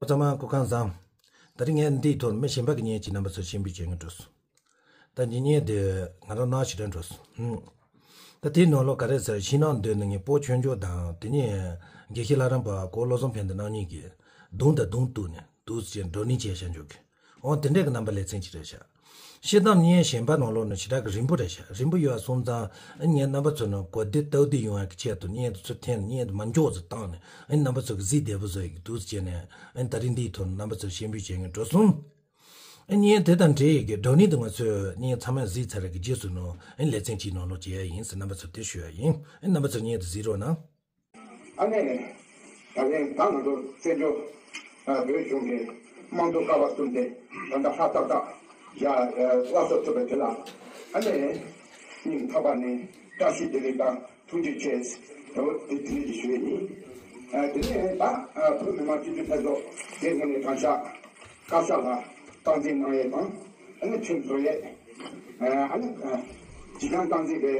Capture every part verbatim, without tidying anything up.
ཚང་མ་སྐུ་ཁམས་བཟང་། ད་རིང་ངས་འདིའི་ཐོག་མི་གཞན་པ་གི་བརྙན་ཅིག་རྣམ་པ་ཚོར་ཤེས་འབུལ་བྱེད་ངེས་འགྲོ་སོང་། ད་འདི་བརྙན་འདི་ང་རང་ནང་ཞེ་དྲག་འགྲོ་སོང་། ཧུམ། ད་དེའི་ནང་ལོགས་ག་རེ་ཟེར་ཤིང་ནགས་འདི་ནི་ངའི་སྤོ་ཆོས་འབྱོར་དང་དེ་ནས་དགེ་བཤེས་ལྷ་རམས་པ་གོ་བློ་བཟང་ཕན་བདེ་རྣམ་གཉིས་ཀྱིས་གདུང་དང་གདུང་གཏུགས་ནས་འདུག་ཅེས་བགྲོ་གླེང་བྱས་བཞག་འཇོག་གི། འོ་དེ་འདྲས་ཀྱི་རྣམ་པ་ལེ་ཚན་ཅིག་རེད་ཤག། བཤད་སྟངས་བརྙན་གཞན་པ་ནང་ལོགས་ནས་ཞེ་དྲག་གི་རིང་པོ་རེད་ཤག། རིང་པོ་ཡོད་སོང་ཙང་ཨ་ངས་རྣམ་པ་ཚོ་ནང་གོ་བདེ་སྟབས་བདེ་ཡོང་ཡག་གི་ཆེད་དུ་བརྙན་དེ་ཚོ་འཐེན་ནས་བརྙན་དེ་མ་མགྱོགས་ཙམ་བཏང་ནས་ཨ་རྣམ་པ་ཚོ་གི་གཟིགས་བདེ་པོ་བཟོ་ཡག་གི་འདུག་ཅེས་ནས་ཨ་ད་རིང་འདིའི་ཐོག་ནས་རྣམ་པ་ཚོར་ཤེས་འབུལ་བྱེད་ངེས་འགྲོ་སོང་། ཨ་བརྙན་དེ་དང་འབྲེལ་ཡོད་ཀྱི་བགྲོ་གླེང་དེ་ང་ཚོས་བརྙན་ཚང་མ་གཟིགས་ཚར་བའི་རྗེས་སུ་ནང་ཨ་ལེ་ཚན་གཅིག་ནང་ལོགས་བྱེད་ཡག་ཡིན་ཟེར་རྣམ་པ་ཚོར་དེ་ཞུ་ཡག་ཡིན། ཨ་རྣམ་པ་ཚོས་བརྙན་དེ་གཟིགས་རོགས་གནང་། ཨ་ནེ། ད་ལན་ད་ང་ཚོ་བཙན་བྱོལ་ཨ་བོད་གཞུང་གི་དམངས་གཙོ་ཀ་བ་གསུམ་དེ་ད་ལྟ་ཧ་ཏག་ཏག་ཡ་ཨ་སླར་གསོ་ཐུབ་པའི་དེ་ལ་ཨ་ནེ་སྙིང་ཐག་པ་ནས་བཀྲ་ཤིས་བདེ་ལེགས་དང་ཐུགས་རྗེ་ཆེ་ཟེར་དེ་དེ་ནས་ཞུ་ཡས་ཡིན། ཨ་དེ་ནས་ད་ཨ་བོད་མི་མང་སྤྱི་འཐུས་ལྷན་ཚོགས་དེ་ངོས་ནས་དྲང་གཞག་བཀའ་ཤག་ལ་སྟངས་འཛིན་གནང་ཡས་དང་ཨ་ནེ་ཁྲིམས་བཟོ་ཡས་ཨ་ནེ་ཨ་སྤྱི་ཁང་སྟངས་འཛིན་པའི།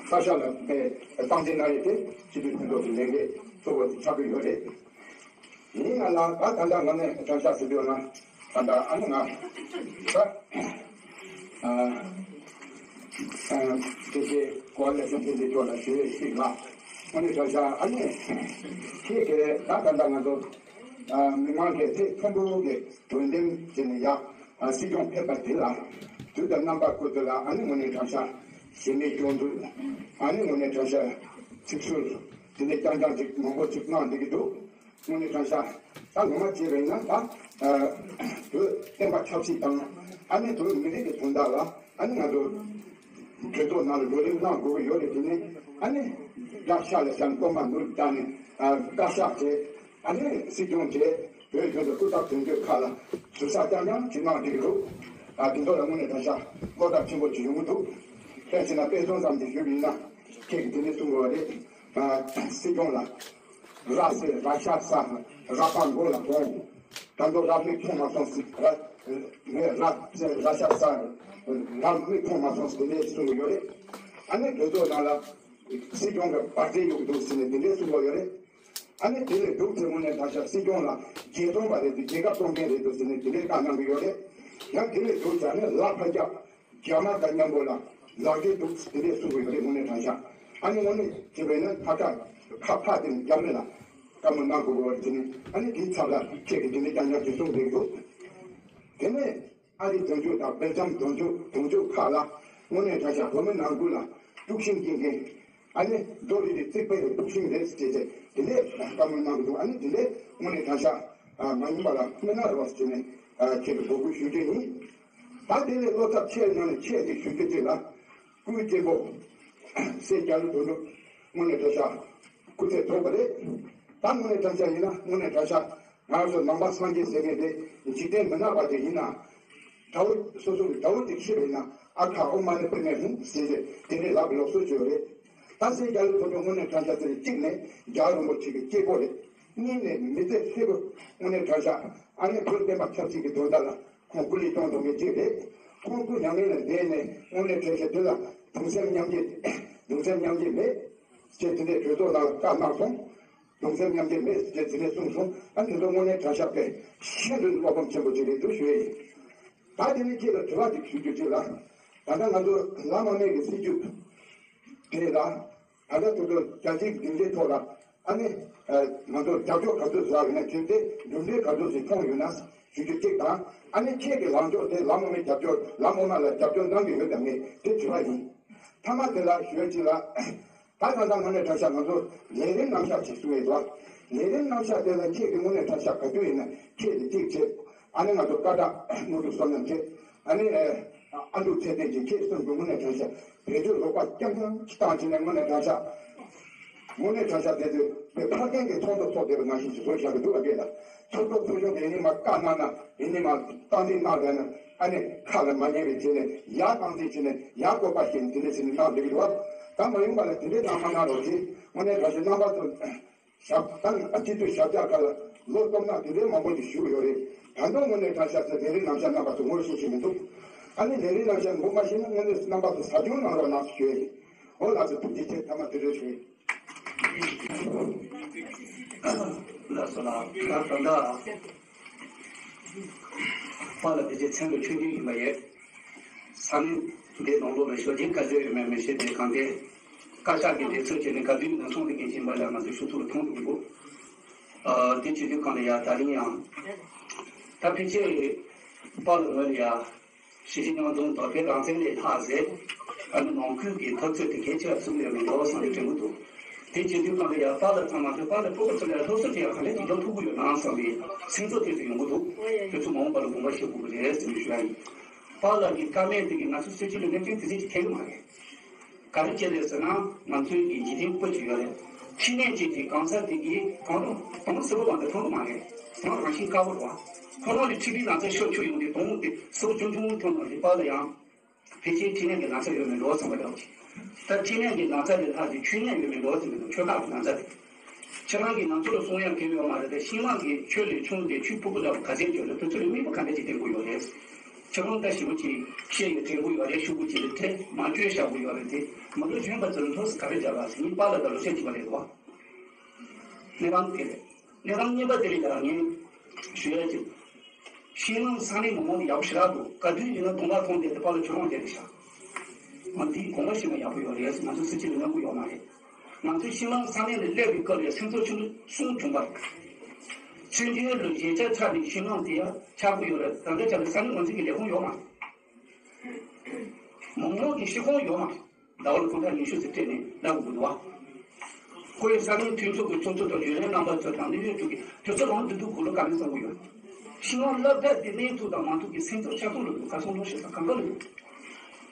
བཀའ་ཤག་ལ་དཔེ་སྟངས་འཛིན་གནང་ཡས་དེ་སྤྱི་འཐུས་ལྷན་ཚོགས་ཀྱི་ལས་འགན་གཙོ་བོ་དེ་ཆགས་ཀྱི་ཡོད་རེད། ཡིན་ན་ལ་ད་ད་ལྟ་ངོས་ནས་དྲང་གཞག་ཟེར་དུས་ན་ད་ལྟ་ཨ་ནི་ང་ད་ཨ་ཨ་དེ་གའི་གོ་ལེ་ཚན་དེ་འདྲའི་ཐོག་ལ་ཞུ་ཡས་ཤིག་ལ་ངོས་ནས་དྲང་གཞག་ཨ་ནི་ཁྱེད་ཀྱིས་ད་ད་ལྟ་ང་ཚོ་ཨ་མི་མང་གི་ཚེ་མཐོན་པོ་གི་འོས་འདེམས་བྱས་ནས་ཡ་ཨ་སྲིད་སྐྱོང་ཕེབས་པ་དེ་ལ་དུས་དང་རྣམ་པ་ཀུན་ཏུ་ལ་ཨ་ནི་ངོས་ནས་དྲང་གཞག་ཞེ་མེད་སྐྱོན་འཛུགས། ཨ་ནི་ངོས་ནས་དྲང་གཞག་ཚིག་ཟུར་དེ་འདྲ་རྐྱང་རྐྱང་ཅིག་མང་པོ་ཅིག་གནང་བསྡད་ཀྱི་འདུག། ངོས་ནས་དྲང་གཞག་ད་ངོ་མ་བྱས་པ་ཡིན་ན་ད་ཨ་བོད་བསྟན་པ་ཆབ་སྲིད་དང་ཨ་ནི་བོད་མི་རིགས་ཀྱི་དོན་དག་ལ་ཨ་ནི་ང་ཚོ་གྲོས་ཚོགས་ནང་ལ་བགྲོ་གླེང་གནང་དགོས་ཀྱི་ཡོད་རེད། དེ་ནས་ཨ་ནི་དགྲ་ཤ་ལ་བྱང་ཀོ་མ་ནུར་བཏང་ནས་ཨ་བཀའ་ཤག་བྱས། ཨ་ནི་སྲིད་སྐྱོང་བྱས་བོད་ལྗོངས་ཀྱི་སྐུ་ཚབ་དོན་གཅོད་ཁག་ལ་ཞུ་ས་རྐྱང་རྐྱང་ཅིག་གནང་བསྡད་ཀྱི་འདུག། ཨ་དེ་ཚོ་ལ་དངོས་གནས་དྲང་གཞག་བློ་ཐག་ཆེན་པོ་ཅིག་ཡོང་གི་འདུག། དཔེ་བྱས་ན་དཔེ་མཚོན་ཙམ་ཅིག་ཞུས་པ་ཡིན་ན་ཁྱེད་ཀྱིས་དེ་ནས་གསུང་དགོས་པ་རེད། ཨ་སྲིད་སྐྱོང་ལ་ར་ཟེར་ར་ཤ་ཟ་ར་པ་མགོ་ལ་གཏོང་། ད་མདོ་ར་མིག་མཐོང་མ་སོང་ཟེར་ར་ངས་ར་ཟེར་ར་ཤ་ཟ་ར་མིག་མཐོང་མ་སོང་ཟེར་དེ་འདྲས་གསུང་གི་ཡོད་རེད། ཨ་ནི་དེ་ཚོ་ནང་ལ་སྲིད་སྐྱོང་གི་བར་ཆད་ཡོང་གི་འདུག་ཟེར་ནས་དེ་འདྲས་གསུང་གི་ཡོད་རེད། ཨ་ནི་དེ་ལས་སྡུག་ཚེ་དངོས་གནས་ད་ཆ་སྲིད་སྐྱོང་ལ་རྒྱལ་སྟོན་པ་རེད་འདུག། རྒྱལ་ཁབ་སྟོན་མཁན་རེད་འདུག་ཟེར་ནས་དེ་འདྲའི་བཀའ་གནང་གི་ཡོད་རེད། ཡང་དེ་ལས་སྡུག་ཙམ་ནས་ལ་ཕ་རྒྱ་རྒྱ་དམར་དང་མཉམ་པོ་ལ་ལག་འབྲེལ་འདུག་དེ་འདྲས་གསུང་གི་ཡོད་རེད། དངོས་གནས་དྲང་གཞག་ཨ་ནི་དངོས་གནས་བྱས་པས་ན་ཕ་ཁ་ཁ་ཕ་དེ་རྒྱ་མི་ལ་བཀའ་མོལ་གནང་དགོས་པ་རེད། དེ་ནས་ཨ་ནི་དེའི་ཚབ་ལ་ཁྱེད་ཀྱིས་དེ་འདྲའི་རྐྱང་རྐྱང་ཅིག་གསུངས་བསྡད་འདུག། དེ་ནས། ཨ་རིའི་དོན་གཅོད་དང་སྦེལ་ཇམ་དོན་གཅོད་དོན་གཅོད་ཁག་ལ་དངོས་གནས་དྲང་གཞག་བོད་མི་ནང་ཁུལ་ལ་དཀྲུག་ཤིང་སྐྱེལ་མཁན། ཨ་ནི་རྡོ་རིལ་རི་རྩིག་པའི་དཀྲུག་ཤིང་རེད་ཟེར་བྱས་དེ་འདྲས་བཀའ་མོལ་གནང་གི་འདུག། ཨ་ནི་དེ་འདྲས་དངོས་གནས་དྲང་གཞག་མ་ཡིན་པ་ལ་སྨོས་མ་རེད་པ་ཟེར་ནས་ཁྱེད་ཀྱི་འབོད་སྐུལ་ཞུ་རྒྱུ་ཡིན། ད་དེ་ལས་བློ་འཚབ་ཆེ་ནང་ནས་ཆེ་ཞིག་ཞུ་རྒྱུ་དེ་ལ་སྐུའི་གཅེན་པོ་སྲས་རྒྱ་ལོ་དོན་གྲུབ་དངོས་གནས་དྲང་གཞག་སྐུ་ཚེ་ཐོག་པ་རེད། ད་དངོས་གནས་དྲང་གཞག་ཡིན་ན་དངོས་གནས་དྲང་གཞག་ང་ཚོ་ནང་པ་སངས་རྒྱས་ཟེར་མཁན་དེ་འཇིག་རྟེན་མི་ནག་པ་དེ་ཡིན་ན། དགྲ་བོ་སོ་སོ་གི་དགྲ་བོ་དེ་ཤི་བས་ན་ཨ་ཁ་ཨོ་མ་ནི་པི་མེ་ཧུང་ཟེར་ཟེར་དེ་འདྲའི་ལབ་པའི་ལུགས་སྲོལ་ཅིག་ཡོད་རེད། ད་སྲས་རྒྱ་ལོ་དོན་གྲུབ་དངོས་གནས་དྲང་གཞག་ཟེར་གཅིག་ནས་རྒྱལ་བ་རིན་པོ་ཆེ་གི་སྐྱེས་པོ་རེད། གཉིས་ནས་མི་ཚེ་ཧྲིལ་པོ་དངོས་གནས་དྲང་གཞག་ཨ་ནི་བོད་བསྟན་པ་ཆབ་སྲིད་ཀྱི་དོན་དག་ལ་ཁོང་སྐུ་ལས་བཏང་འགྲོ་མཁན་གཅིག་རེད། ཁོང་སྐུ་མྱ་ངན་ལས་འདས་ནས་དངོས་གནས་དྲང་གཞག་དེ་ལ་གདུང་སེམས་མཉམ་སྐྱེད་གདུང་སེམས་མཉམ་སྐྱེད་མེད་ཅེས་དེ་འདྲའི་གྲོས་ཚོགས་ནང་བཀའ་གནང་སོང་། གདུང་སེམས་མཉམ་སྐྱེད་མེད་ཅེས་དེ་འདྲ་གསུངས་སོང་། ཨ་ནི་དེ་ཚོ་དངོས་གནས་དྲང་གཞག་པས་ཤིན་ཏུ་བློ་ཕམ་ཆེན་པོ་ཅིག་རེད་འདུག་ཞུ་ཡས་ཡིན། ད་དེ་ནས་ཁྱེད་ལ་དྲི་བ་ཅིག་ཞུ་རྒྱུ་ཅིག་ལ། ད་ལྟ་ང་ཚོ་ལམ་དབང་མེད་ཀྱི་སྲིད་ཇུས་དེ་ལ་ད་ལྟ་དེ་ཚོ་རྒྱལ་སྤྱིའི་སྡིངས་ཆའི་ཐོག་ལ་ཨ་ནི་ང་ཚོ་རྒྱབ་སྐྱོར་ག་ཚོད་བཟོ་ཡ་ཡིན་ན་དེ་ཚོ་གྲུབ་འབྲས་ག་ཚོད་ཞིག་མཐོང་ཡོད་ན་ཞུ་རྒྱུ་གཅིག་དང་། ཨ་ནི་ཁྱེད་ཀྱི་ལངས་ཕྱོགས་དེ་ལམ་དབང་མེད་རྒྱབ་སྐྱོར་ལམ་དབང་མ་ལ་རྒྱབ་སྐྱོར་གནང་གི་ཡོད་དམ་མེད་དེ་དྲི་བ་ཡིན། མཐའ་མ་དེ་ལ་ཞུ་ཡ་ཅིག་ལ། ད་ད་ལྟ་དངོས་གནས་དྲང་གཞག་ང་ཚོ་ལས་རིམ་རྣམ་གཞག་ཅིག་བཟོས་ཡོད་དོ། ལས་རིམ་རྣམ་གཞག་དེ་ལ་ཁྱེད་ཀྱི་དངོས་གནས་དྲང་གཞག་ག་དུས་ཡིན་ན་ཁྱེད་ཀྱི་ཅིག་བྱེད། ཨ་ནི་ང་ཚོ་བཀའ་བསྒྲགས་དངོས་གྲུབ་བསོད་ནམས་བྱེད། ཨ་ནི་ཨ་འབྲུག་ཚེ་བརྟན་གྱིས་ཁྱེད་གསུམ་གྱི་དངོས་གནས་དྲང་གཞག་བེད་སྤྱོད་ལོག་པ་རྐྱང་རྐྱང་ཅིག་བཏང་བྱས་ནས་དངོས་གནས་དྲང་གཞག་དངོས་གནས་དྲང་གཞག་དེ་ཚོས་བོད་ཕ་རྒན་གྱི་ཚོགས་འདུ་ཚོགས་བསྡད་པ་ནང་བཞིན་ཅིག་བཟོས་བཞག་གི་འདུག་ཨ། དེ་ལ་ཚོགས་གཙོ་ཚོགས་གཞོན་དེ་ནི་མ་བཀའ་གནང་ན། དེ་ནས་མར་སྟངས་འཛིན་གནང་བས་ན་ཨ་ནི་ཁ་ལ་མ་ཉན་པའི་བྱས་ནས་ཡར་སྟངས་འཛིན་བྱས་ནས་ཡར་བཀོད་པ་བཤད་ནས་དེ་འདྲ་བྱས་ནས་གནང་བསྡད་ཀྱི་འདུག་བ། ད་མ་ཡིན་པ་ལ་དེ་འདྲའི་གནང་མ་གནང་རོགས་གྱིས། དངོས་གནས་དྲང་གཞག་རྣམ་པ་ཚོ་ཞབས་ད་སྤྱི་འཐུས་ཞབས་བཅགས་ཁག་ལ་ལོ་སྟོང་ནག་དེ་འདྲའི་མང་པོ་ཞིག་བཞུགས་ཡོད་རེད། ད་དུང་དངོས་གནས་དྲང་གཞག་ཟེར་ལས་རིམ་རྣམ་གཞག་རྣམ་པ་ཚོ་ངོ་ཤེས་ཀྱི་མི་འདུག། ཨ་ནི་ལས་རིམ་རྣམ་གཞག་ངོ་མ་ཤེས་ན་དངོས་གནས་རྣམ་པ་ཚོ་ཟབ་སྦྱོང་གནང་རོགས་གནང་ཞུ་ཡས་ཡིན། འོ་ལགས་སོ། ཐུགས་རྗེ་ཆེ། ཐ་མ་དེ་འདྲ་ཞུ་ཡས། ལགས་སོ་ལགས། ད་ད་ལྟ་པཱ་ལགས་དེ་ཚོའི་མཚན་ལ་ཆོས་རྒྱུན་ཡིན་པ་ཡོད། ས་གནས་འདི་ནང་ལོགས་ལ་ཞོགས་ཀྱི་བཀའ་ཆོས་ཡོད་མེད་མི་ཤེས་ཏེ། གང་དེ་བཀའ་ཤག་གི་ལས་ཚོགས་བྱས་ནས་ག་དུས་ནས་ཚོགས་འདུ་གལ་ཆེན་པ་ལ་ང་ཚོ་ཞུ་ཚུལ་མཐོང་འདུག་གོ། ཨ་དེ་བྱེད་དུས་གང་ལ་ཡ་ད་རིང་ཡང་ད་ཕལ་ཆེར་པཱ་ལགས་ངོས་ལ་ཡ། ཞི་བདེ་མཉམ་འཛོམས་དོ་དེ་རང་བཙན་ལས་ལྷག་ཟེར། ཨ་ནི་ནང་ཁུལ་གྱི་འཐབ་རྩོད་དེ་གལ་ཆེ་བ་ཚུགས་ཡོད་མེད་འགྲོ་བསམ་པའི་དྲན་གྱི་འདུག་དེ་བྱེད་དུས་གང་ལ་ཡ་པཱ་ལགས་ཚང་མ་ཚོས་པཱ་ལགས་སྤོ་བོ་ཚོ་ལ་སློབ་གསོ་ཅིག་ཡང་ག་འདྲ་ཅིག་རྒྱག་ཐུབ་ཀྱི་ཡོད་ན་བསམ་པའི་སེམས་ཚོར་དེ་ཚོ་ཡོང་གི་འདུག་དེ་ཚོ་མ་འོངས་པ་ལ་དགོངས་པ་བཞེས་དགོས་ཀྱི་རེད་ཟེར་ནས་ཞུ་ཡ་ཡིན། པཱ་ལགས་ཀྱི་བཀའ་མོལ་དེ་གིས་ང་ཚོ་སྲིད་སྤྱི་ལ་གནོད་སྐྱོན་དེ་ཚོ་ཅིག་ཐེབས་ཀྱི་མ་རེད། ག་རེ་བྱས་རེད་ཟེར་ན། ང་ཚོའི་གི་འཇིག་རྟེན་བཀོད་ཀྱི་ཡོད་རེད། ཕྲིན་ལས་ཅན་གྱི་གང་ཟག་དེ་གིས་གང་རུང་དོང་སེར་པོ་བ་འདི་མཐོང་གི་མ་རེད། དོང་རང་བཞིན་དཀར་པོ་རེད་བ། ཁོ་རང་ལས་ཁྲི་ཕྲུག་ལ་ཚད་ཤོར་ཆུ་ཡོང་དུས་དོང་དེ་སེར་པོ་ཆུང་ཆུང་མཐོང་ནས་རེད། པཱ་ལགས་ཡང་ཕལ་ཆེར་ཕྲིན་ལས་ཀྱི་ན་ཚ་ཡོད་མེད་འགྲོ་བསམ་པ་འདྲ་བ་ཅིག་ད་ཕྲིན་ལས་ཀྱི་ན་ཚ་ལས་ལྷག་ཅིག་ཆོས་ཉམས་ཡོད་མེད་འགྲོ་བསམ་པའི་ཆོས་ཁ་གི་ན་ཚ་རེད། ཁྱེད་རང་གིས་ང་ཚོ་ལ་གསུང་ཡ་གལ་ཡོད་མ་རེད་དེ། ཤིང་ནགས་ཀྱི་ཆོས་ལས་ཆུང་དེ་ཆུ་ཕུ་གུ་ལ་ག་ཚད་བརྗོད་ན་དེ་ཚོ་ལ་དམིགས་པ་ག་འདྲ་ཅིག་བསྟན་དགོས་ཡོད་རེད། ཁྱེད་རང་ལྟ་ཞིབ་པོ་ཅིག་བཤད་ཡོད་དྲན་དགོས་ཡོད་རེད། ཤོག་གུ་ཅིག་ལ་ཁྲིད་མ་བཅོས་བཞག་དགོས་ཡོད་རེད་དེ། མི་ལོ་གཞོན་པ་ཚོར་འདུག་སེ་ག་རེ་བྱ་བ་ཟེར་ངས་པཱ་ལགས་དང་ལོ་ཤས་ཅིག་པ་རེད་བ། གནས་སྟངས་དེ་རེད། གནས་སྟངས་གཉིས་པ་དེ་རེད། ད་ངས་ཞུ་ཡ་ཅིག་ཤིང་ནགས་ས་གནས་མི་མང་གི་ཡག་པོ་ཞེ་དྲག་འདུག་ག་དུས་ཡིན་ན་གདོང་པ་མཐོང་དེ་དེ་པཱ་ལགས་ཁྱོད་རང་བསྡད་རེད་ཤག་ང་འདིའི་དགོངས་པ་བཞེས་ན་ཡག་པོ་ཡོད་རེད། ང་ཚོ་སྲིད་སྤྱི་ལ་ངན་པོ་ཡོད་མ་རེད། ང་ཚོ་ཤིང་ནགས་ས་གནས་ལ་སླེབས་པའི་སྐབས་ལ་སེམས་ཚོར་ཆེན་པོ་གསུམ་བྱུང་བ་རེད། ཆུང་དུས་ལ་བརྗེད་ཆགས་ཆགས་ནས་ཤིང་ནགས་དེ་ཡང་ཆགས་ཀྱི་ཡོད་རེད། ད་ལྟ་ཆ་ལ་ས་གནས་ང་ཚོ་གི་ལས་ཁུངས་ཡོད་མ་རེད། མི་མང་གི་ཤི་ཁུངས་ཡོད་མ་རེད། ཟླ་བ་ལ་སྟོང་ཕྲག་ཉི་ཤུ་ཙམ་སྤྲད་ནས་བསླབ་དགོས་འདུག་བ། ཁོ་ཡི་ས་གནས་མཐུན་ཚོགས་ཀྱི་ཚོགས་གཙོ་དང་ཡུན་རིང་རྣམ་པ་ཚོ་དང་གནས་ཡུལ་དྲུག་གི་དུས་ཚོད་རང་བདེ་སྡུག་གུ་ལུ་བཀའ་མོལ་གསར་པོ་ཡོད། ཤིང་ནགས་སློབ་གྲྭ་དེ་གནས་ཐུབ་དང་མ་ཐུབ་ཀྱི་སེམས་ཚོར་ཆགས་སོང་ལ་འདུག་ཁ་སང་ལོ་ཤས་ཙམ་གང་ག་ལ་ཡོད།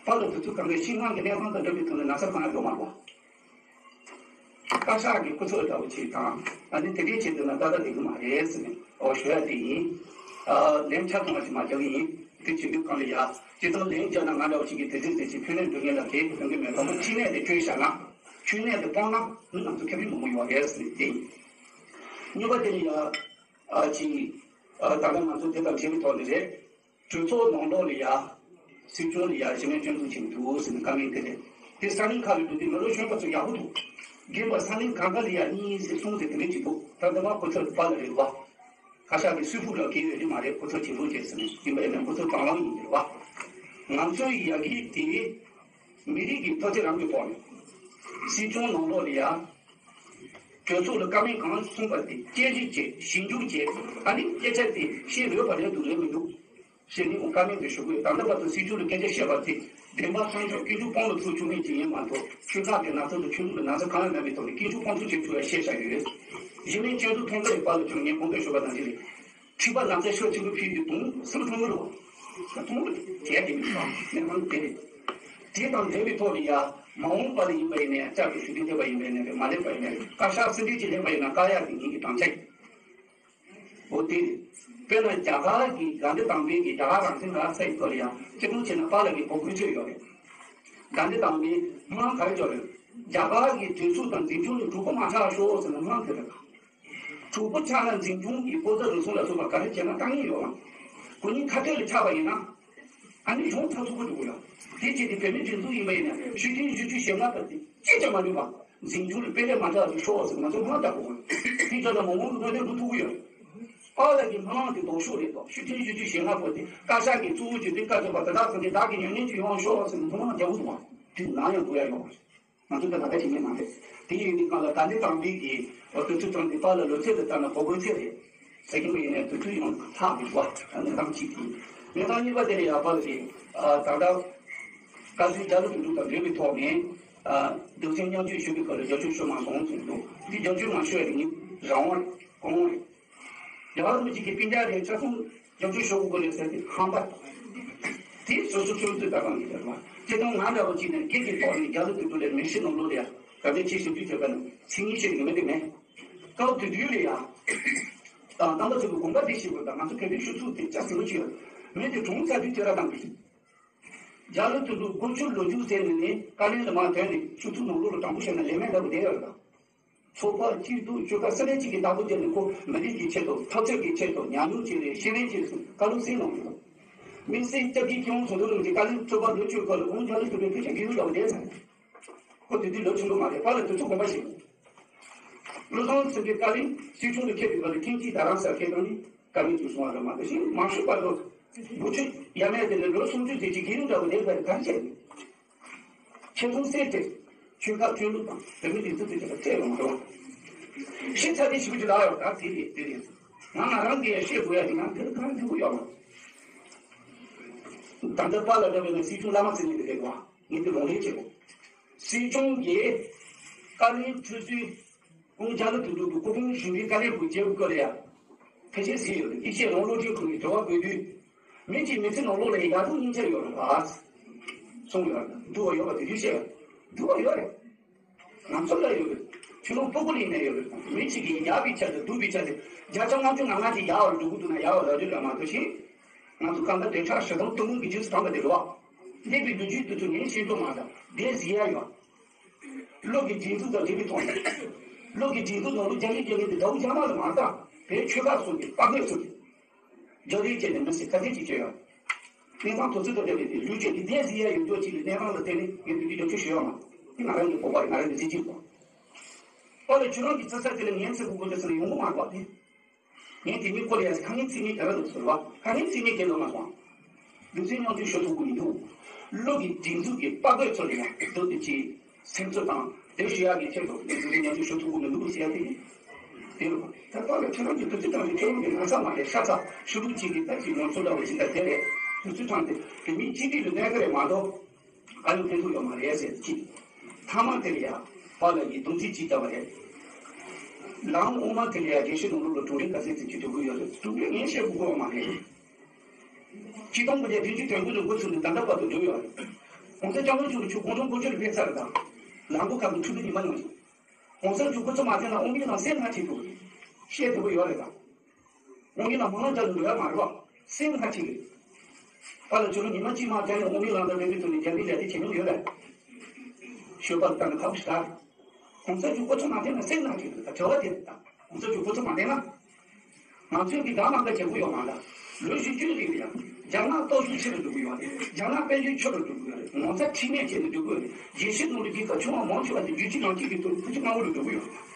པཱ་ལགས་དེ་ཚོ་གང་གའི་ཤིང་ནགས་ཀྱི་གནས་སྟངས་དང་འདྲ་བའི་ཐོག་ནས་ན་ཚ་གང་ཡང་ཡོད་མ་རེད་བ། བཀའ་ཤག་གི་སྐུ་ཚབ་འདྲ་བོ་ཅིག་དང་ཨ་ནི་དེ་འདྲའི་ཆེད་དུ་ན་ཏག་ཏག་བསྡད་ཀྱི་མ་རེད་ཟེར་ནས་ཨོ་ཞུ་ཡ་དེ་ཡིན། ཨ་ལན་ཆ་ཚང་བ་ཞིག་མ་རྒྱག་གི་ཡིན། དེ་བྱེད་དུས་གང་ལ་ཡ་སྤྱི་ཚོགས་ལན་རྒྱག་ན་ང་འདྲ་བོ་ཞིག་གིས་དེ་འདྲའི་ཟེར་ཅིག་ཕན་ལན་འགྲོ་མཁན་ལ་དེ་ཡོང་གི་མེད། དང་པོ་ཕྲིན་ལས་དེ་བཅོས་བཞག་ན་ཕྲིན་ལས་དེ་སྤངས་ན་ནི་ང་ཚོ་ཁེ་ཕན་མང་པོ་ཡོད་རེད་ཟེར་ནས་དེ་ཡིན། གཉིས་པ་དེ་ནི་ཡ་ཨ་ཅིག་ཨ་ད་ལྟ་ང་ཚོ་དེ་དང་འབྲེལ་བའི་ཐོག་ནས་རེད། གྲོས་ཚོགས་ནང་ལོགས་ལ་ཡ། སྲིད་སྐྱོང་ལ་ཡ་གཞི་མེད་སྐྱོན་འཛུགས་བྱེད་ཀྱི་འདུག་ཟེར་ནས་བཀའ་མོལ་དེ་རེད། དེ་ས་གནས་ཁག་ལ་འགྲོ་དུས་མི་ལོ་གཞོན་པ་ཚོ་ཡག་པོ་འདུག་རྒན་པ་ས་གནས་གང་ག་ལ་ཡ་གཉིས་ཟེར་གསུམ་ཟེར་དེ་འདྲ་ཅིག་འདུག་ད་ལྟ་མ་ཁོ་ཚོ་པཱ་ལགས་རེད་བ། བཀའ་ཤག་གི་སུས་ཕུག་ལ་གལ་ཡོད་ནི་མ་རེད། ཁོ་ཚོ་བྱེད་ལུགས་བྱེད་ཟེར་ནས་ཡིན་པ་ཡིན་ན་ཁོ་ཚོ་དང་བླངས་ཡིན་རེད་བ། ང་ཚོའི་ཡ་གི་དེ་མི་རིགས་ཀྱི་འཕྲོད་བསྟེན་རང་གི་ཐོག་ནས་སྲིད་སྐྱོང་ནང་ལོགས་ལ་ཡ། གྲོས་ཚོགས་ལ་བཀའ་མོལ་གང་གསུངས་པ་དེ་དཔྱད་ཞིབ་བྱས་ཞིབ་འཇུག་བྱས། ཨ་ནི་སྐད་ཆ་དེ་བཤད་འོས་པ་རེད་འདུག་རེད་མི་འདུག་ཞེས་ནི་འོ་བཀའ་མོལ་དེ་ཞུ་དགོས། ད་ལྟ་བར་དུ་སྲིད་སྐྱོང་ལ་སྐད་ཆ་བཤད་པ་དེ་བདེན་པ་གསང་ཕྱོགས་ཀུན་སྤྱོད་སྤོང་ལ་ཚུགས་བཅུག་མིན་གྱི་ཡིན་མ་གཏོགས་ཆོས་ཁག་གི་ན་ཚ་དང་ཆོས་ལུགས་ལ་ན་ཚ་གང་ཡང་མེད་པའི་ཐོག་ནས་ཀུན་སྤྱོད་སྤོང་ཚུལ་བྱེད་ཆོག་ཡ་བཤད་བཞག་ཡོད། གཞི་མེད་སྐྱོན་འཛུགས་ཐོན་པ་ཡི་བར་ལ་ཀྱང་ངས་གོང་དུ་ཞུས་པ་ནང་བཞིན་རེད། མཁྲིས་པ་ན་ཚ་ཤོག་ཆེན་པོ་ཕུལ་དུས་དུང་སུ་ལ་ཐུག་མི་རུང་། ད་ཐུག་མི་རུང་བྱས་དེ་མི་ཐུབ་ནས་མང་དེ་རེད། དེ་དང་འབྲེལ་བའི་ཐོག་ནས་ཡ་མ་འོངས་པ་ལ་ཡིན་པ་ཡིན་ནའི་བསྐྱར་དུ་ཞུ་རྒྱུ་འདེབས་པ་ཡིན་པ་ཡིན་ནའི་མ་སླེབས་པ་ཡིན་ནའི་བཀའ་ཤག་སྲིད་འཛིན་གྱིས་སླེབས་པ་ཡིན་ན་བཀག་ཡག་གི་ངེད་ཀྱི་དམ་བཅའ་ཡིན། འོ་དེ་རེད། དཔེར་ན་རྒྱ་གར་གྱི་དགའ་ལྡན་དམ་པའི་གི་རྒྱ་གར་རང་བཙན་ག་ས་ཡི་སྐོར་ལ་ཡང་སྤྱི་དོན་བྱས་ན་པཱ་ལགས་ཀྱི་གོ་སྐུལ་བྱས་ཡོད་རེད། དགའ་ལྡན་དམ་པའི་དམངས་ག་རེ་བྱས་རེད། རྒྱ་གར་གྱི་གྲོས་ཚོགས་དང་འཛིན་སྐྱོང་ལ་གྲོགས་པོ་མ་ཆགས་ཤོག་ཟེར་ན་དམངས་དེ་རེད། གྲོགས་པོ་ཆགས་ན་འཛིན་སྐྱོང་གི་ལྐོག་ཟ་རུལ་སུངས་ལ་སོགས་པ་ག་རེ་བྱས་ན་ལྟ་ངན་ཡོད་ལ། ཁོ་གཉིས་ཁ་ཐོག་ལ་ཆགས་པ་ཡིན་ན། ཨ་ནི་གཞུང་ཚགས་ཚུད་པོ་འགྲོ་གི་ཡོད། དེ་བྱས་ཏེ་བོད་མིའི་སྒྲིག་འཛུགས་ཡིན་པ་ཡིན་ན་ཕྱི་ཐེངས་བཞི་བཅུ་ཞེ་ལྔ་པ་དེ་ཅི་བྱ་མ་འདུག་པ། འཛིན་སྐྱོང་ལ་དཔེ་ལས་མ་འདྲ་བ་ཞིག་ཤོག་ཟེར་ང་ཚོ་མང་དྲགས་པོ་དགོས། དེ་ཚོ་ལ་མང་མང་གི་དངོས་དོན་འགྲོ་ཐུབ་ཀྱི་ཡོད། ཨ་ལ་གི་མི་མང་གི་ལྡོག་ཕྱོགས་རེད་དོ། ཕྱི་ཐེངས་བཞི་བཅུ་ཞེ་ལྔ་པ་དེ་བཀའ་ཤག་གི་གཙོ་བོ་བརྒྱུད་དེ་བཀའ་བརྒྱབ་པ་དེ་དག་ཚང་གི་བདག་གི་ཉོན་ཉེན་གྱི་ཡོང་ཤོག་ཟེར་ང་ཚོ་མང་རྒྱག་གི་འདུག་པ། དེ་ནང་ཡང་དགོས་ཡ་ཡོད་པ་རེད། དེ་ཡིན་དུས་གང་ལ་ད་ལྟའི་དམ་པའི་གི་འོ་དུས་ཚོད་ཙམ་གྱི་པཱ་ལགས་ལོ་ཚད་དུ་ལྟ་ན་གོ་དགོས་ཚད་རེད། ཟེར་གྱི་མ་ཡིན་ནའི་དུས་ཚོད་ཡང་ལྷག་མི་འདུག་བ། གནས་སྟངས་གཅིག་དེ་ཡིན། གནས་སྟངས་གཉིས་པ་དེ་ལ་ཡ་པཱ་ལགས་ཀྱིས་ད་ལྟ་བཀའ་ཟུར་རྒྱ་ལོ་དོན་གྲུབ་དང་འབྲེལ་བའི་ཐོག་ནས་སྡེ་ཚན་མཉམ་སྤྱོད་ཞུ་བའི་སྐོར་ལ་རྒྱབ་སྐྱོར་ཞུ་མ་སོང་ཟེར་འདུག་དེ་རྒྱབ་སྐྱོར་མ་ཞུ་བའི་རིང་རང་དབང་རེད། གོང་འོག་རེད། རྒྱལ་བ་རིན་པོ་ཆེ་གི་སྤུན་ཀྱག་རེད། ཆ་ཚང་རྒྱབ་སྐྱོར་ཞུ་དགོས་རེད་ཟེར་ཏེ་ཧམ་པ། དེ་སོ་སོ་ཚོད་ཚོད་ལྟ་སྟངས་ཀྱི་རེད་བ། སྤྱིར་བཏང་ང་འདྲ་བོ་གཅིག་ནས་སྒེར་གྱི་ཐོག་ནས་རྒྱ་ལོ་དོན་གྲུབ་ལ་མི་ཤི་ནང་ལོགས་ལ་ཡ་ག་ཚོད་ཅིག་ཞིབ་འཇུག་བྱས་པ་ན་ཚིག་ངན་བཤད་ཀྱི་མེད་དེ་མེད། སྐབས་དེ་དུས་ལ་ཡ། དང་རྣམ་པ་ཚོ་གི་དགོངས་པ་དེ་ཤེས་དགོས། ད་ང་ཚོ་གལ་ཏེ་ཤོག་ཚུགས་དེ་ལྕགས་ཟིན་པོ་ཅིག་ཡོད། མི་དེ་གྲོངས་ཚར་དུས་དེ་ར་བཏང་གི་རེད། རྒྱ་ལོ་དོན་གྲུབ་དགུ་བཅུ་ལོ་རྒྱུས་ཟེར་ནས་ནི་བཀའ་བློན་ལ་མར་ཐོན་ནས་ཤོག་ཚུགས་ནང་ལོགས་ལ་དྲང་པོ་བཤད་ན་ལས་མེད་འདྲ་པོ་བསྡད་ཡོད་རེད་ད། ཚོགས་པ་གཅིག་ཏུ་བཅོས་ཁ་ས་གནས་གཅིག་གི་བདག་པོ་བརྒྱབ་ནས་ཁོ་མི་རིགས་ཀྱི་ཆེད་དུ་འཐབ་རྩོད་ཀྱི་ཆེད་དུ་ཉམས་མྱོང་ཅིག་རེད། ཤེས་ཡོན་ཅིག་སོང་བཀའ་སློབ་གསན་གནང་གི་འདུག་དམིགས་བསལ་སྐྱབས་རྗེ་སྐྱབས་མགོན་ཟུང་དུ་ལུང་གི་བཀའ་བློན་གཙོས་པ་ལོ་བཅུའི་སྐོར་ལ་ཁོང་རྒྱ་ལོ་དོན་གྲུབ་ཕལ་ཆེར་དགེ་ལུགས་ལ་བསྡད་ཚར། ཁོ་དེ་དུས་ལོ་ཆུང་ཀུ་མ་རེད། པཱ་ལགས་དེ་ཚོ་དགོངས་པ་བཞེས། བློ་བཟང་སེང་གེ་བཀའ་བློན་སྲིད་སྐྱོང་དུ་ཁེལ་བའི་བར་དུ་ཐེངས་གཅིག་རྡ་རམ་ས་ལ་ཁེལ་སྟངས་ནི་བཀའ་བློན་དུ་སོང་བ་རེད་མ་གཏོགས་ཤིང་མང་ཤོས་པ་ཚོ་འགོ་ཁྲིད་ཡ་མེད་དེ་ལས་ལོ་སུམ་ཅུ་དེ་གཅིག་གི་རིང་འདྲ་བོ་བསྡད་པ་ག་རེ་བྱས་ནས། ཁྱེད་ཚོ་སེ་ཏེ་ཆོལ་ཁ་ཆོས་ལུགས་དང་བོད་མི་རིགས་གཅིག་ཏུ་བྱེད་པ་ཚད་ལོངས་འགྲོ། ཤི་ཚ་དེ་ཞིག་གི་ལ་ཡོད་ད་དེ་རེད་དེ་རེད། ང་ང་རང་གིས་ཤེས་དགོས་ཡ་དེ་ང་དེ་ལ་གང་དྲན་གི་ཡོད་མ། ད་ལྟ་པཱ་ལགས་འདྲ་བའི་ནང་སྲིད་སྐྱོང་བླ་མ་རྩེ་ནས་བསྡད་པ་ངས་དེ་ལོང་ལེན་བྱེད་དགོས། སྲིད་སྐྱོང་གིས་བཀའ་བློན་ཁྲི་ཟུར་ཀུན་རྒྱ་ལ་དུ་འགྲོ་དུ་སྐུ་ཕུང་ཞུ་བའི་བཀའ་ལན་དགོས་བྱེད་དགོས་ལ་ཡ། ཕལ་ཆེར་ཟིན་ཡོད་རེད། ཡིད་ཆེས་རང་བློ་གྲོས་ཁུར་ནས་དྲི་བ་དགོས་དུས། མི་གཅིག་མི་ཚེ་ནང་ལོགས་ལ་ཡ་ཡག་སྡུག་གཉིས་ཆ་ཡོད་རེད་པ། གསུངས་ཡོད་རེད། སྡུག་པ་ཡོད་པ་དེ་དུས་བཤད་ཡོད། སྡུག་པ་ཡོད་རེད། ང་ཚོ་ལ་ཡོད་རེད། ཁྱོད་རང་སྤུ་གུ་ལ་ཡིན་ན་ཡོད་རེད། མི་གཅིག་གིས་ཡག་པའི་ཆ་དེ་སྡུག་པའི་ཆ་དེ་བརྒྱ་ཆ་ལྔ་བཅུ་ང་ལྔ་ཅིག་ཡག་པར་འགྲོ་གི་འདུག་ན་ཡག་པ་ལབ་རྒྱུ་རེད་མ་གཏོགས་ཤིང་། ང་ཚོ་གང་ལྟར་བདེ་ཕྲ་ཞེ་སྡང་གཏི་མུག་གི་རྗེས་སུ་འབྲངས་པ་དེ་རེད་བ། འདས་པའི་ལོ་རྒྱུས་དེ་ཚོ་ངས་ཤེས་རྟོགས་མ་དང་བདེན་ཟེར་ཡ་ཡོད། བློ་གི་སྒྲིག་འཛུགས་དང་འབྲེལ་བའི་ཐོག་ནས། བློ་གི་སྒྲིག་འཛུགས་ནང་ལོ་རྒྱ་ཡིག་རྒྱ་ཡིག་དེ་དགའ་བོ་རྒྱ་མ་ལ་མ་བཏང་བའི་ཆོལ་ཁ་སོགས་ཀྱི་དཔའ་རྒོད་ཚོ་གིས། རྒྱ་རིགས་བཅས་ནས་མི་སྲིད་ཁ་གཏད་ཅིག་བྱས་ཡོད། གནས་སྟངས་དོ་ཚིགས་དང་འབྲེལ་བའི་དེ་ལུས་སྤྱོད་ཀྱི་བདེན་ཟེར་ཡ་ཡོད་མདོག་ཅིག་ལ་གནས་སྟངས་ལ་བརྟེན་ནས་ངས་འདི་འདྲའི་རྒྱབ་སྐྱོར་ཞུ་ཡོད་མ། དེ་ང་རང་གི་སྤོབས་པ་རེད། ང་རང་གི་གཟི་བརྗིད་རེད། ཨོ་ལེ་ཁྱོད་རང་གི་རྩི་ས་དེ་ལ་ངའི་ཚེ་གུ་གོ་འདྲ་ཟེར་ན་ཡོང་གི་མ་རེད་པ་དེ། ངས་དེ་མིན་ཁོ་ལ་ཡ་ཁ་ངན་ཚིག་ངན་ག་རེ་འདུག་ཟེར་བ། ཁ་ངན་ཚིག་ངན་གྱི་ལོ་མ་སོང་། ལུས་སེམས་མཉམ་སྐྱེད་ཤོར་ཐུབ་ཀྱི་མི་འདུག་བློ་གི་སྒྲིག་འཛུགས་ཀྱི་དཔའ་རྒོད་ཚོ་ལ་ཡང་འདུག་དེ་ཅི། སེམས་གསོ་དང་དེ་ཞུ་ཡག་གི་ཆེད་དུ་ལུས་སེམས་མཉམ་སྐྱེད་ཤོར་ཐུབ་ཀྱི་མི་འདུག་ཟེར་ཡ་དེ་ཡིན། དེ་རུ་ད་ལྟ་ལ་ཁྱེད་རང་གི་དུས་ཚོད་དང་ཁྱེད་རང་གི་ན་ཚ་མ་རེད་ཤ་ཚ་ཤུ་རུ་གཅིག་གི་ད་ཅི་ངོ་ཚོ་འདྲ་བ་ཞིག་ད་དེ་རེད། དུས་ཚོད་དང་དེ་དེ་མིན་གཅིག་སྒྲིལ་ལ་གནས་ཀ་རེད་མ་གཏོགས། ཨ་ཡོ་ཕན་ཐོགས་ཡོད་མ་རེད་ཟེར་གྱི། ཐ་མ་དེ་ལ་ཡ། པཱ་ལགས་ཀྱིས་རྡུང་རྩིས་བྱེད་བསྡད་པ་རེད། ལམ་དབུ་མ་དེ་ལ་ཡ་དགེ་བཤེས་ནོར་ལུག་ལ་གྲུབ་འབྲས་ག་ཚད་ཙམ་ཅིག་འགྲོ་གི་ཡོད་རེད། གྲུབ་འབྲས་ངས་བཤད་དགོས་ཀྱི་ཡོད་མ་རེད། ཆིག་སྟོང་དགུ་བརྒྱ་བདུན་ཅུ་དོན་དགུ་ལོའི་འགོ་ཚུགས་ནས་ད་ལྟ་བར་དུ་འགྲོ་ཡོད་རེད། གོང་ས་སྐྱབས་མགོན་མཆོག་གིས་ཆུ་དགུང་གྲོང་སྐོར་སྐྱོད་ལ་ཕེབས་ཚར་རེད་དང་། ལམ་བུ་ཁག་ཏུ་འཁྲུག་པའི་ཉི་མ་མྱོང་ཞིང་། གོང་ས་མཆོག་སྐུ་ཚེ་མ་བརྟན་ན་དབུ་མའི་ལམ་སེམས་ལྷག་ཅིག་འདུག་བཤད་ཐུབ་ཀྱི་ཡོད་རེད་དང་། དབུ་མའི་ལམ་མང་ལ་འཇགས་ནས་འགྲོ་ཡ་མ་རེད་བ། སེམས་ཁ་ཅིག་རེད། པཱ་ལགས་ཁྱོད་རང་ཉི་མ་གཅིག་མ་བསྡད་ནས་དབུ་མའི་ལམ་དང་འབྲེལ་བའི་ཐོག་ནས་རྒྱབ་འདི་ལས་དེ་བྱེད་མྱོང་ཡོད་པས། ཞོལ་པ་ལྟར་ན་ཁག་པོ་ཞིག་རེད། གོང་ས་མཆོག་སྐུ་ཚེ་མ་བརྟན་ན་སེམས་ནང་ཅིག་རེད་ད་དྲི་བ་དེ་རེད་ད། གོང་ས་མཆོག་སྐུ་ཚེ་མ་བརྟན་ན། ང་ཚོས་འདི་གང་མང་ག་བྱེད་དགོས་ཡོད་མ་རེད། ལོ་བཞི་བཅུའི་རིང་ལ་ཡང་རྒྱ་ནག་སྟོབས་ཤུགས་ཆེ་རུ་འགྲོ་གི་ཡོད་རེད། རྒྱ་ནག་དཔལ་འབྱོར་ཆེ་རུ་འགྲོ་གི་ཡོད་རེད། ངོ་ཚ་ཁྲེལ་མེད་བྱས་ནས་འགྲོ་གི་ཡོད་རེད། རྒྱལ་སྤྱིའི་ནང་ལ་འདི་ག་ཆུང་བ་མང་ཆེ་བ་དེ་རྒྱུད་གཅིག་ནང་གཅིག་གི་ཐོག་ལ་ཕུ་ཆུ་དམར་པོ་རུ་འགྲོ་གི་ཡོད་རེད།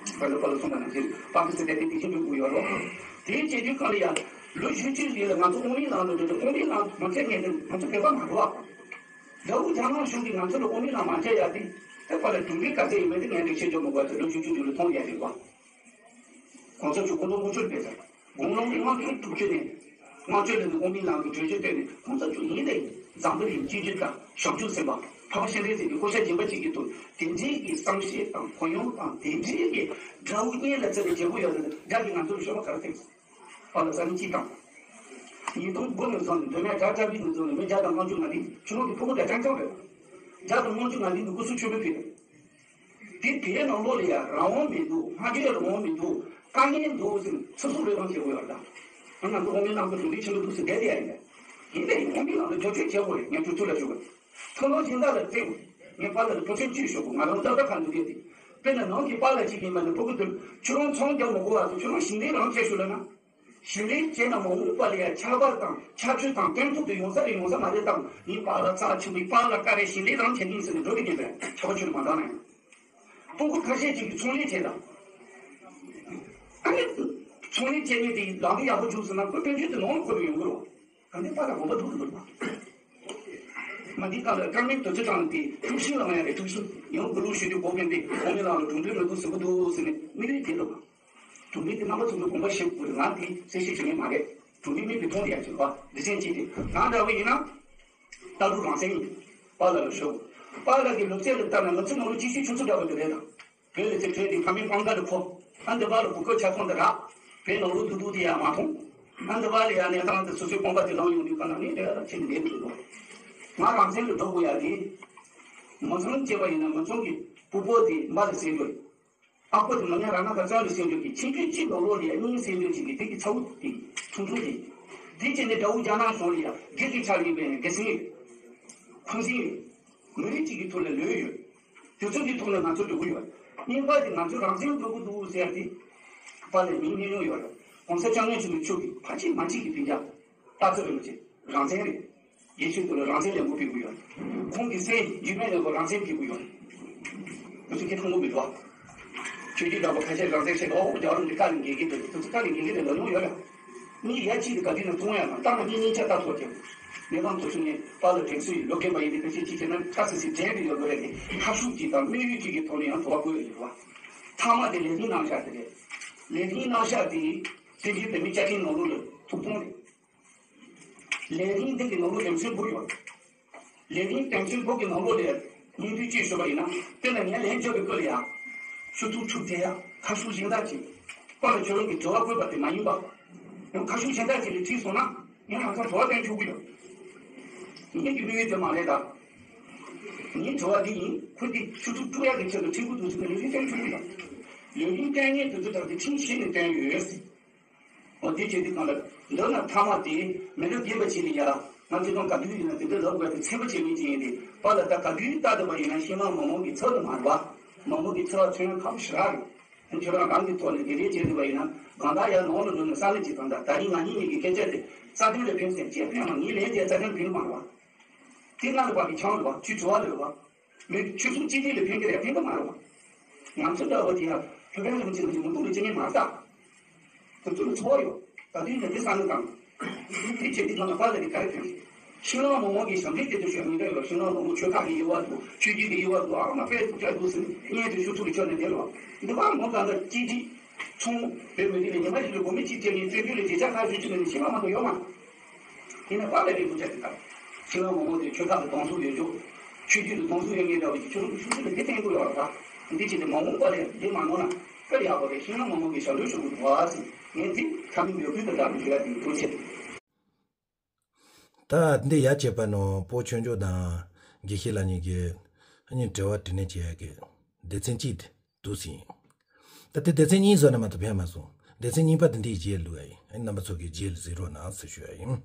ད་ལྟ་པཱ་ལགས་གསུངས་པ་ནང་བཞིན་པ་ཀི་སི་ཐན་དེ་དེ་བཞིན་འགྲོ་དགོས་ཡོད་རེད། དེའི་རྗེས་དུས་གང་ལ་ཡང་ལོ་བཞི་བཅུའི་རིང་ལ་ང་ཚོ་དབུ་མའི་ལམ་ལ་འགྲོ་དུས་དབུ་མའི་ལམ་མ་བྱས་ངེས་དེ་ང་ཚོ་བོད་པ་མ་འགྲོ་བ། དགྲ་བོ་རྒྱ་ནག་གཞུང་གིས་ང་ཚོ་ལ་དབུ་མའི་ལམ་མ་བྱས་ཡ་དེ་དེ་པཱ་ལགས་གྲུབ་འབྲས་ག་ཚད་ཡིན་མིན་དེ་ངས་འགྲེལ་བཤད་རྒྱག་མི་དགོས་ཚེ་ལོ་བཞི་བཅུ་རྗེས་ལ་མཐོང་ཡ་རེད་བ། གོང་ས་མཆོག་སྐུ་མདུན་དབུ་ཆོས་སྤེལ་ཚར། དགུང་ལོ་ལྔ་བཅུ་དྲུག་ཅུ་ནས་ལྔ་བཅུ་ལོ་ནས་དབུ་མའི་ལམ་གྱི་གྲོས་ཆོད་བཏོན་ནས་གོང་ས་མཆོག་ཡིན་ལས་ཡིན་འཛམ་བུ་གླིང་གཅིག་གྱུར་དང་བྱང་ཆུབ་སེམས་དཔའ་འཕགས་པ་སྤྱན་རས་གཟིགས་ཀྱི་སྐུ་ཤ་སྦྱིན་པ་གཅིག་གི་ཐོག་དེ་འདྲའི་གི་བསམ་ཤེས་དང་གུ་ཡངས་དང་དེ་འདྲའི་གི་དགྲ་བོ་གཉེན་ལ་བརྩེ་བའི་རྒྱལ་པོ་ཡོད་ན་དགྲ་གིས་ང་ཚོར་གཤོག་པ་ག་རེ་ཐེབས་སོང་། ཨ་ལ་ས་ནི་གཅིག་དང་། ཉིས་སྟོང་དགུ་ནས་བཟུང་ནས་མདོ་སྨད་དགྲ་དགྲ་བིའི་ནས་བཟུང་ནས་མི་བརྒྱ་དང་ལྔ་བཅུ་ང་བདུན་ཁྱོད་རང་གི་ཕྲུ་གུ་དེ་ཀྲང་ཀྲང་རེད། བརྒྱ་དང་ལྔ་བཅུ་ང་བདུན་གི་སྐུ་གཟུགས་མཆོད་མེ་ཕུལ་རེད། དེ་དེའི་ནང་ལོགས་ལ་ཡང་རང་དབང་མི་འདུག་སྔ་རྗེས་རང་དབང་མི་འདུག་དཀའ་ངལ་འདུག་ཟེར་ནས་སོ་སོ་རེ་བ་བྱེད་དགོས་ཡོད་ད། ང་ཚོ་དབུ་མའི་ནང་དུ་གྲུབ་འབྲས་ཆེན་པོ་འདུག་ཟེར་བསྡད་དེ་ཡ་ཡིན་པས། ཡིན་ནའི་དབུ་མའི་ནང་དུ་རྒྱབ་སྐྱོར་བྱེད་དགོས་རེད། ངས་གྲོས་ཚུལ་ལ་ཞུ་དགོས། ཐུགས་སྣང་གཞན་དག་ལ་བརྟེན་དགོས། ངས་པཱ་ལགས་ལ་ཕོ་ཚོད་གཅིག་ཞུ་དགོས། ང་རང་ཏག་ཏག་གང་འདུག་གས་དེ། དཔེར་ན་ནང་གི་པཱ་ལགས་གཅིག་ཡིན་པ་ནི་ཕྲུ་གུ་དེ་ཁྱོད་རང་ཚོང་རྒྱག་མི་དགོས་པ་དང་ཁྱོད་རང་ཞིང་ལས་རང་བྱེད་ཤོག་ལབ་ན། ཞིང་ལས་བྱས་ན་མ་འོངས་པ་ལ་ཡང་ཆར་པ་དང་ཆར་ཆུ་དང་སྟོན་ཐོག་ཏུ་ཡོང་ས་རེད་ཡོང་ས་མ་རེད་དམ། ངའི་པཱ་ལགས་རྩ་ཆེན་པོའི་པཱ་ལགས་བཀའ་རེད་ཞིང་ལས་རང་བྱེད་ཀྱི་ཡིན་ཟེར་ནས་འགྲོ་གི་ཡིན་པས་ཆར་པ་ཆུ་ལ་མ་བཏང་ན་ཡང་། སྤུ་གུ་ཁ་ཤས་ཅིག་གིས་ཚོང་ལས་བྱས་དང་། ཨ་ནི། ཚོང་ལས་བྱས་ནས་དེ་ལམ་ཡག་པོ་བྱུང་ཟེར་ན་ཁོའི་དཔལ་འབྱོར་དེ་ནང་ལ་འཁོར་ཡོང་གི་རེད། གང་ལྟར་པཱ་ལགས་དགོངས་པ་སྡུག་ཏུ་འདུག་པ། མ་འདི་གང་ལ་དཀར་མེ་དུས་ཚོད་གྲངས་དེ་དཀྲུག་ཤིང་ལ་མ་ཡ་རེད་དཀྲུག་ཤིང་ཡང་དགུ་ལུག་ཞུ་དུས་གོ་མེད་པས་གོ་མེད་ལ་ལ་གྲུང་གྲུང་མི་འདུག་ཟེར་གི་འདུག་ཟེར་ནས་མི་རིགས་དེ་ལ། གྲུང་མི་དེ་རྣམ་པ་ཚོ་ཚོ་དགོངས་པ་བཞེས་དགོས་རེད། ང་དེ་གསལ་བཤད་བྱེད་མཁན་མ་རེད། གྲུང་མི་མི་དེ་མཐོང་དེ་ཡ་ཅིག་བ་འདི་ཚན་གཅིག་དེ་གང་འདྲ་བ་ཡིན་ན། ལྟ་གྲུབ་རང་བཙན་ཡིན། པཱ་ལགས་ལ་ཞུ། པཱ་ལགས་ཀྱི་ལུགས་སྲོལ་ལ་ལྟར་ན་ང་ཚོ་ནང་ལོ་གཅིག་ཤོས་ཆུ་ཚོད་འདྲ་བ་དེ་རེད་དང་། བོད་ལ་ཚེ་བོད་དེ་ཕ་མའི་པང་ཁ་ལ་ཁོ། ཨ་འདི་པ་ལ་བུ་ཁོ་ཆ་ཚང་དེ་རག་བོད་ནང་ལོ་དུ་དུ་དེ་ཡང་མ་མཐོང་། ཨ་འདི་པ་ལ་ཡང་གནས་སྟངས་དེ་སོ་སོའི་སྤོང་པ་དེ་ལངས་ཡོང་དུས་ག་ན་ནི་རེ་ར་ཆེ་ནི་མེད་འདུག་ང་རང་བཙན་ལ་འགྲོ་དགོས་ཡ་དེ། མི་ཚང་སྐྱེས་པ་ཡིན་ན་མི་ཚང་གི་བུ་པོ་དེ་མ་ལ་ཟེར་དགོས། ཨ་ཁུ་དེ་མ་ངན་ར་ན་ག་ཙང་ལ་སེམས་འགྲོ་གི་ཆིག་སྒྲིལ་གཅིག་ནང་ལོགས་ལ་ཡ་གཉིས་སེམས་འགྲོ་གཅིག་གི་དེ་གི་ཚ་བོ་དེ་ཆུང་ཆུང་དེ། དེ་བྱས་ནས་དགྲ་བོ་རྒྱ་ནག་གཞུང་ལ་ཡ་སྒེར་གྱི་ཆ་ལ་ཡིན་པའི་སྒེར་སེམས་ཡོད། འཁོན་འཛིན་ཡོད། མི་རིགས་གཅིག་གི་ཐོག་ལ་ལོས་ཡོད། དེ་ཚོ་གི་ཐོག་ལ་ང་ཚོ་འགྲོ་གི་ཡོད། གཉིས་པ་དེ་ང་ཚོ་རང་བཙན་དགོས་ཀྱི་འདུག་ཟེར་ཏེ། པཱ་ལགས་མིང་སྙན་སྙན་ཡོད་རེད། གོང་ས་སྐྱབས་མགོན་ཆེན་པོ་མཆོག་གིས་ཕལ་ཆེར་མ་གཅིག་གི་སྤུན་ཀྱག་ལྟ་ཚུལ་རེད་མ་ཆེ་རང་བཙན་རེད། རྒྱལ་སྤྱིའི་ཐོག་ལ་རང་བཙན་ལས་འགུལ་སྤེལ་གི་ཡོད། ཁོང་གི་སྲས་འཇིགས་མེད་ལས་འགུལ་རང་བཙན་སྤེལ་གི་ཡོད། ང་ཚོ་སྐད་ཐང་མོ་མི་འདུག་ཨ། དུས་ཀྱི་འདྲ་པོ་ཁ་ཤས་རང་བཙན་བྱེད་དོ་ཡག་རུང་འདི་ཀ་ལ་འགན་གི་འདུག་དུ་ཀ་ལ་འགན་གི་འདུག་ལ་ལུང་ཡོད་ལ། ནི་ཡ་གཅིག་གི་ག་དུས་ན་མཐོང་ཡ་མ་ལྟ་ན་གཉིས་གཉིས་ཆ་ལྟ་ཐུབ་ཀྱི། མི་མང་དུ་ཚུད་ནས་པཱ་ལགས་དྲན་གསོ་ཡིན་ལོ་རྒན་པ་ཡིན་དུས་ཁ་ཤས་གཅིག་བྱས་ན་ཁ་སི་སི་དྲན་དུ་ཡོད་དགོས་རེད་དེ་ཁ་ཤུགས་ཀྱིས་དང་དམིགས་ཡུལ་གཅིག་གི་ཐོག་ནས་ཡང་དུ་བ་བཀོད་ཡོད་རེད་བ། ཐ་མ་དེ་ལས་སྣེ་གནང་བཞག་དེ་རེད། ལས་སྣེ་གནང་བཞག་དེ་སྲིད་འཛིན་བོད་མི་བཅའ་ཁྲིམས་ནང་ལོགས་ལ་ཐུག་ཐུང་རེད། ལས་རིམ་འདི་གི་ནང་ལོགས་དོན་ཚན་དགུ་ཡོད། ལས་རིམ་དོན་ཚན་དགུ་གི་ནང་ལོགས་ལས་སྙིང་བསྡུས་གཅིག་ཞུ་བ་ཡིན་ན་དཔེར་ན་ངས་ལན་བརྒྱབ་པའི་སྐོར་ལ་ཡང་ཞུ་ཐུབ་ཐུབ་དེ་ཡང་ཁ་ཤུགས་གཞན་དག་ཅིག་པཱ་ལགས་ཁྱོད་རང་གི་དྲི་བ་བཀོད་པ་དེ་མ་ཡིན་པ། ཡང་ཁ་ཤུགས་གཞན་དག་ཅིག་ལ་ཁྲིད་སོང་ན་ངས་ལམ་སང་དྲི་བ་བཏོན་ཆོག་གི་ཡོད། ངས་ཀྱི་དམིགས་ཡུལ་དེ་མ་རེད་ད། ངའི་དྲི་བ་འདི་ཡིན་ཁོ་འདི་ཞུ་ཐུབ་ཐུབ་ཡག་གི་ཆེད་དུ་ཁྲིད་དགོས་འདུག་ཟེར་ནས་ལས་རིམ་བཏོན་ཆོག་གི་ཡོད། ལས་རིམ་བཏོན་མཁན་དེ་ཚོ་ད་དེ་ཁྲིམས་གཞི་ནས་བཏོན་ཡོད། འོ་དེ་བྱས་དུས་གང་ལ་འདི་ན་ཐ་མ་དེ་མི་འདྲ་རྒན་པ་ཅིག་ལ་ཡ་ང་ཚོ་དང་ག་དུས་ཡིན་ན་དེ་འདྲ་ལབ་དགོས་དེ་ཚན་པ་ཆེ་མིན་ཅིག་ཡིན་ཏེ་པཱ་ལགས་ད་ག་དུས་ལྟ་དུས་པ་ཡིན་ན་ཤིང་ནགས་མི་མང་གི་ཚབ་ཏུ་མ་རེད་བ། མི་མང་གི་ཚབ་ཚོད་ཁག་པོ་ཞེ་དྲག་རེད། ཁྱོད་རང་རང་གི་ཐོག་ནས་དེ་འདྲའི་བྱས་དུས་པ་ཡིན་ན་གང་ལྟར་ཡ་ནང་ལ་འགྲོ་ནས་ས་ལེ་ཅིག་དང་ད་ད་རིང་ང་གཉིས་གཉིས་ཀྱི་སྐད་ཆ་དེ་རྩ་དོན་ལ་ཕན་སེམས་ཅེས་ཕན་མ་ངའི་ལན་དེ་རྩ་དོན་ཕན་མ་རེད་བ། དེ་ང་ལ་བབ་པའི་ཆང་རེད་བ་ཁྱོད་དྲི་བ་ལ་རེད་བ། མི་ཆོས་སྲུང་སྤྱི་བདེ་ལ་ཕན་གི་རེད་ཕན་གི་མ་རེད་བ། ང་ཚོ་འདྲ་བ་དེ་ཡང་བོད་པའི་ལུང་ཆེན་ལ་ཅིག་མི་འདུག་ལ་ཅི་ངས་མ་བལྟ། དེ་ཚོ་ལ་ཚོར་བ་ཡོད། ད་དུས་ནས་དེ་བསམ་བློ་བཏང་། དེ་བྱས་དུས་ཐོག་ན་པཱ་ལགས་ཀྱིས་ག་རེ་ཐོན། ཤིང་ནགས་མི་མང་གི་ཞབས་འདེགས་དེ་ཚོ་ཞུ་མི་འདྲ་ཡོད་ཤིང་ནགས་མི་མང་ཆོལ་ཁ་གི་དབྱེ་བ་འདུག་ཆོས་བརྒྱུད་ཀྱི་དབྱེ་བ་འདུག་ཨ་མ་དཔེ་ཐུག་ཅག་འདུག་ཟེར་ནས་བསྙད་དུ་ཞུ་ཐུབ་ཀྱི་ཆོག་ནས་བསྡད་ལ། འདི་བ་མོ་གང་ལྟར་སྐྱིད་སྐྱིད་ཚོང་བོད་མི་རིགས་ལ་ཉི་མ་ཞིག་ལ་དགོས་མེད་ཅིག་བྱས་ནས་བཙན་བྱོལ་ལ་རྒྱལ་ཁ་ཁ་ཞུ་ཅིག་ལ་ནི་ཤིང་ནགས་མ་གཏོགས་ཡོད་མ། ཡིན་ན་པཱ་ལགས་ཀྱི་སྐུ་ཚེ་དེ་ལྟར། ཤིང་ནགས་མི་མང་དེ་ཆོལ་ཁ་ལ་སྡང་ཟུག་ཡོད་ཆོག་ཆོས་བརྒྱུད་ལ་སྡང་ཟུག་ཡོད་མཁན་འདྲ་བ་ཞིག་ཆོས་ལུགས་ཀྱི་ཤུགས་ཆེན་ལ་དེ་བསྟན་དགོས་ཡོད་རེད་ད། འདི་ཅི་སྟེ་མ་འོངས་པ་ལས་འདི་མ་ནོར་ན་དཀའ་ལས་ཡག་པོ་རེད། ཤིང་ནགས་མི་མང་གི་ཞབས་འདྲེན་ཞུ་དགོས་འདུག་ཨ་ཟེར། ངས་འདི་ཁ་མིན་འདོད་ཁུལ་དུ་བདག་ལ་ཞུ་ཡ་དེ་ཐུགས་རྗེ་ཆེ། ད་འདི་ཡ་བྱེད་པ་ནོ་པོ་ཆོས་འབྱོར་དང་དགེ་བཤེས་ལགས་གཉིས་ཀྱིས་ཨ་ནི་དྲི་བ་དྲི་ནས་བྱེད་ཡ་གི་སྡེ་ཚན་གཅིག་དེ་འདུག་ཟིན། ད་དེ་སྡེ་ཚན་གཉིས་བཟོ་ན་མ་གཏོགས་ཕན་མ་སོང་། སྡེ་ཚན་གཉིས་པ་དེ་འདིའི་རྗེས་ལུས་ཡ་ཡིན། ཨ་ནི་རྣམ་པ་ཚོ་གི་རྗེས་ལ་གཟིགས་རོགས་གནང་ཟེར་ཞུ་ཡ་ཡིན།